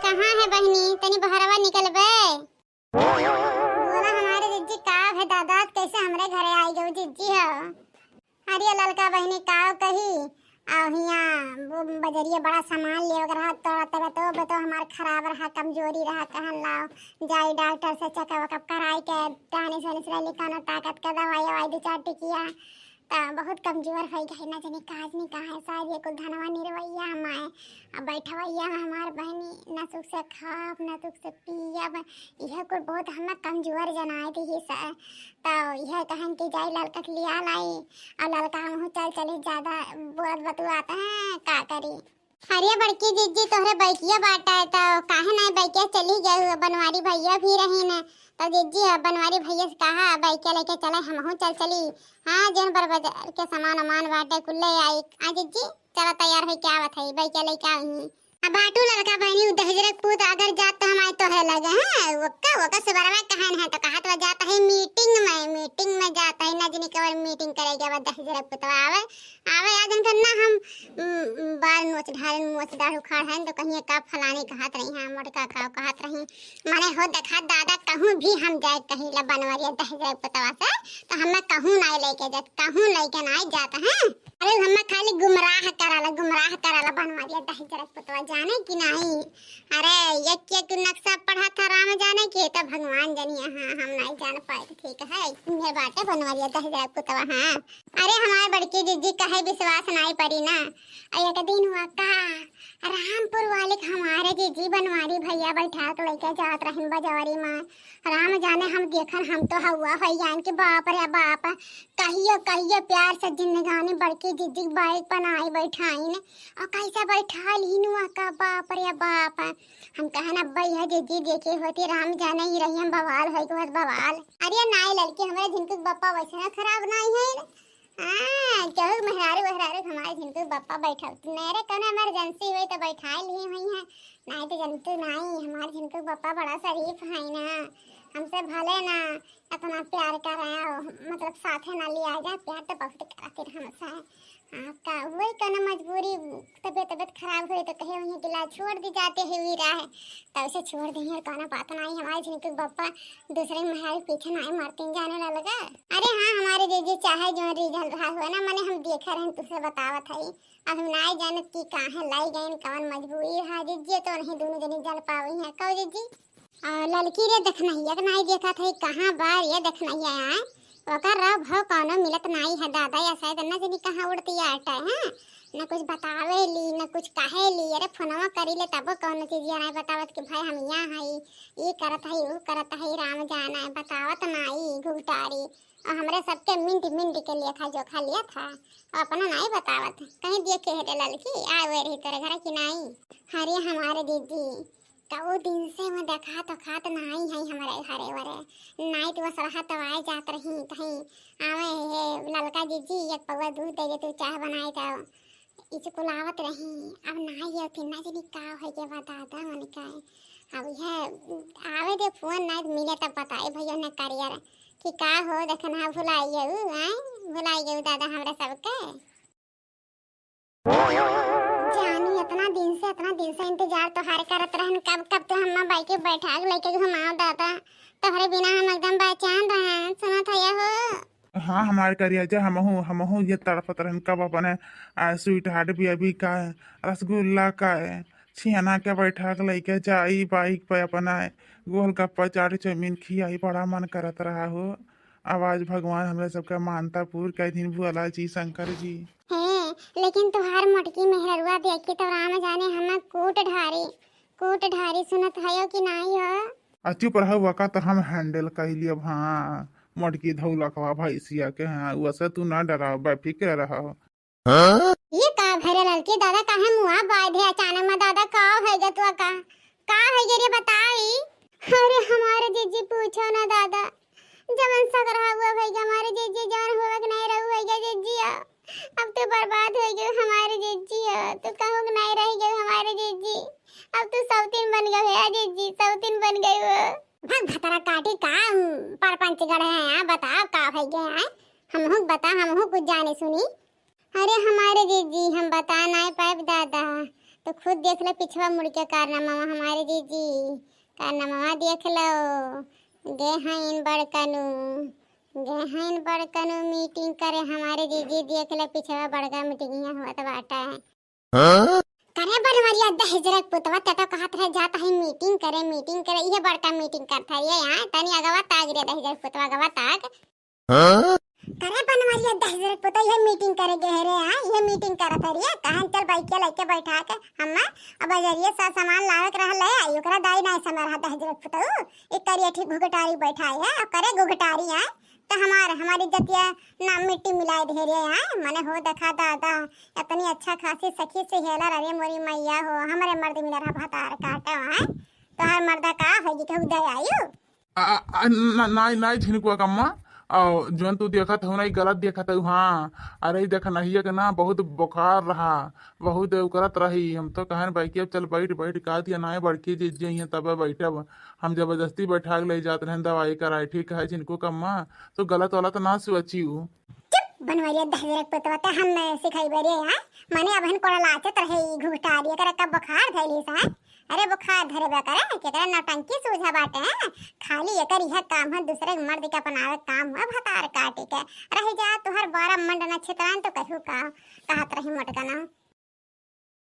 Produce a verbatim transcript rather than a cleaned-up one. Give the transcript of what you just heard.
कहाँ है बहिनी, तनी बहरवा निकलबे? बोला हमारे जिज्जी, का है दादा, कैसे हमरे घरे आई गयो जिज्जी हो? अरे ललका बहिनी, का कही, आ हियाँ वो बजरिया बड़ा सामान लेवे के रहा, तोरा तबे तो, बे तो हमार खराब रहा, कमजोरी रहा, कहन लाओ जाई डॉक्टर से चेकअप वेकअप कराई के, टानिक वानिक ले ली, कौनो ताकत के दवाई ववाई दो चार टिकिया, त बहुत कमजोर होइ गई, ना जाने काज नहीं कहाँ है, शायद ये कुल धनवा निरवैया हम आए, अब बैठवैया हमार बहिनी, ना सुख से खाब, ना सुख से पियब, यह कुल बहुत हमें कमजोर जनाए दी ही सर। तो यह कहन कि जाई ललका के लिया लाई, और ललका हमहू चल चली, ज्यादा बोलत बतुआत हैं, का करी। अरे बड़की जिज्जी, तोहरे बैकिया बाटा है, तो काहे ना बैकिया चली गए, बनवारी भैया भी रही न, तो जिज्जी अब बनवारी भैया से कहा बैकिया लेके चले, हमहू चल चली। हाँ, जौन बड़ बाजार के सामान वामान बाटे कुल ले आई। आ जिज्जी, चला तैयार होई, क्या बात है, बैकिया लेके आई। अब बाटू ललका बहिनी, उ दहिजरा के पूत अगर जात तो हम आए तोहरे लगे, हैं? ओका, ओका सुबरवा कहन है तो कहत बा जात है मीटिंग में, मीटिंग में जात है, ना जाने कवन मीटिंग करे गया बा दहिजरा के पूतवा। आवे, आवे आज इनका ना हम, उम, उम, बाल नोच ढारन, मोच डाढ़ उखाड़ है तो कहीं का फलानी कहत रही हैं, मोटका का कहत रही। माने हो देखा दादा, कहूँ भी हम जाए कहीं ला बनवरिया दहिजरा के पूतवा से, तो हमें कहूँ ना लेके जात, कहूँ लेके ना जात हैं। अरे हमें खाली गुमराह कराला, गुमराह कराला बनवरिया दहिजरा के पुतवा, जाने कि नाई? अरे एक एक नक्शा पढ़ा था राम जाने के, तो भगवान जानिए। हाँ, हम नाई जान पाए, तो ठीक है, ये बाटे बनवरिया दहिजरा के पुतवा। हाँ, अरे हमारे बड़की जिज्जी कहे विश्वास नाई पड़ी ना। और एक दिन हुआ का, रामपुर वाले के हमारे जिज्जी बनवारी भैया बैठा के लेके जात रहन बजौरी में। राम जाने हम देखन, हम तो हवा हो जान के बाप रे बाप, कहियो, कहियो प्यार से जिंदगानी बड़की जिज्जी बाइक बनाई बैठाइन, और कैसे बैठाइल हिनुआ का, बाप रे बाप। हम कहन, "अब्बा, यह जिज्जी देखे होती, राम जाने ही रही हम बवाल होई के होत बवाल।" अरे नाई ललकी, हमरे झिनकू के बप्पा वैसे ना खराब नाई है। हाँ, केहू मेहरारू वेहरारू के हमारे झिनकू के बप्पा बैठावती नहीं रे, कौनो emergency होई तो बैठाई ली हुई है, नाई तो जनतू नाई, हमारे झिनकू के बप्पा बड़ा शरीफ है ना, हमसे भले ना इतना प्यार कर रहे हो, मतलब साथे ना लिया जा, प्यार तो बहुत करते हमसे। हाँ, का वही कहना मजबूरी, तबीयत, तबीयत खराब हुई तो कहे वहीं के इलाज छोड़ दी जाते हुई रहा है, तब से छोड़ दी है, कहना बात नहीं, हमारे झिनकू के बप्पा दूसरे महल पीछे नहीं मरते जाने लगा। अरे हाँ, हमारे जीजी चाहे जो result रहा हुआ ना, माने हम देखे रहन, तुझसे बतावत है, अब हम नहीं जानत कि काहे लाई गए, कौन मजबूरी रहा जीजी, तो नहीं दोनों जने जल पावी हैं, कहो जीजी। आ, ललकी रे देखनहिया के नाई देखत है, कहाँ बा रे देखनहिया आए? ओकर रव भव कौनो मिलत नाई है दादा, या शायद न जानी कहाँ उड़ती आटा है, न कुछ बतावे ली, न कुछ कहे ली। अरे फोनवा करी ले तबो कौनो चीज नाई बतावत कि भाई हम यहाँ हई, ई करत हई, ऊ करत हई, राम जाना है, बतावत नाई घुघटारी। और हमरे सबके मिंट मिंट के लेखा जोखा लिया था, अपना नाई बतावत। कहीं देखे है रे ललकी, आवे रही तोरे घर की नाई? अरे हमारे दीदी, कऊ दिन से मैं देखा तो खात नाई है हमरे घरे वरे। नाई तो बस रहा तो आए जात रही, कहीं आवे है ललका जीजी, एक पौवा दूध दे दे, तू चाह बनाए तो इचकुलावत रही। अब नाई है, फिर ना जानी का है के बा दादा मन का। अब यह आवे दे फोन, नाई मिले तब बताए भैया ने करियर कि का हो, देखन हाँ भुलाई गऊ, आए भुलाई गऊ दादा हमरा सबके। जानी, इतना दिन से, इतना दिन से इंतजार तोहार करत रहन, कब, कब तू हम्मा बाइक पे बैठा के लेके घुमाओ दादा। तोहरे बिना हम एकदम बेचैन रहन, सुनत हया हो। हाँ, हमार करिया जा, हमहू, हमहू ये तड़पत रहन, कब अपने, आ, sweetheart baby का, रसगुल्ला का, छियाना के बैठा के लेके जाई बाइक पे अपना, गोलगप्पा, चाट, चाउमीन खियाई, बड़ा मन करत रहा हो। अब आज भगवान हमरे सबके मानता पूर कइ दिन भोला जी, शंकर जी। हैं, लेकिन तोहार मोटकी मेहररुआ देखी तो राम जाने हमें कूट ढारी, कूट ढारी, सुनत हयो कि नाई हो? आ चुप रहो, वका तो हम handle कइ लियब। हाँ, मोटकी धौलकवा भैंसिया के, हाँ, वसे तू ना डराओ, बेफिक्र रहो। हाँ? ये का भरे ललकी दादा, काहे मुआ बाय दे अचानक में दादा, का होइ गया तू का? का होइ गया रे बताई? अरे हमारे जीजी पूछो ना दादा, जवन सगरा हुआ भइया हमारे जीजी, जवन हुआ के नहीं रहू भइया जीजी, आ, अब तू बर्बाद होइ गयो हमारे जीजी, आ, तू कहूँ के नहीं रह गयो हमारे जीजी, अब तू सौतीन बन गयो है जीजी, सौतीन बन गयो। भाग भतरा काटी का, परपंच गढ़े हैं, आ, बताओ का होइ गया है, हमहू बता, हमहू कुछ जाने सुनी। अरे हमारे जीजी, हम बता नाई पाइब दादा, तो खुद देख लो पिछवा मुड़ के कारनामा हमारे जीजी, कारनामा देख लो। गे हइन बड़कनू, गे हइन बड़कनू मीटिंग करे हमारे जीजी, देख लो पिछवा बड़का मीटिंग यहाँ होत बाटे। हाँ? करे बनवरिया दहिजरक पुतवा, ते तो कहत रहे जात है मीटिंग करे, मीटिंग करे, ये बड़का मीटिंग करत है ये यहाँ, तनी अगवा ताक रे दहिजरक पुतवा, अगवा ताक। हाँ? करे बनवरिया दहिजरक पुतवा, ये मीटिंग करे गए रे, हाँ, ये मीटिंग करत है रे, कहन चल बाइक के लेके बैठा के हम्मा अब बजरिए सा सामान लावे के रहल है, आई ओकरा दाई नाई समय रहा दहिजरक पुतवा, एक करिया ठीक घुघटारी बैठाए है, अब करे घुघटारी है, तो हमार, हमारी इज्जतिया ना मिट्टी मिलाए दे रे, आय, मने हो देखा दादा, इतनी अच्छा खासी सखी से हेलर, अरे मोरी मैया हो, हमरे मर्द मिला रहा भतार काटे, आय, तोहार मर्दा का होई कि केहू दे आयु? आ, आ, आ, ना, नाई, नाई झिनकुआ कम्मा, और जौन तू देखत हो ना, ई गलत देखत हो, हाँ, अरे ई देख नहिया के ना बहुत बुखार रहा, बहुत उ करत रही, हम तो कहन बाइकिया चल बैठ, बैठ, का दिया नाई बड़की जीजी हैं तब बैठब, हम जबरदस्ती बैठा के ले जात रहन दवाई कराए, ठीक है झिनकुआ कम्मा, तो गलत वाला तो ना सोचियो। चुप, बनवरिया दहिजरक पुतवा, ते हम सिखाई बरे, हाँ? मने अबहन कोड़ा लाचत रहे ई घुघटारी, एकरा का बुखार धइली सा, हाँ? अरे बुखार धरे बा करे, केकरा नौटंकी सूझा बाटे, हाँ? खाली एकर यह काम है, दूसरे के मर्द के अपनावे काम है, भतार काटे के। रह जा, तोहर बारह मंड न छितरान तो कहू का, कहत रही मोटका ना।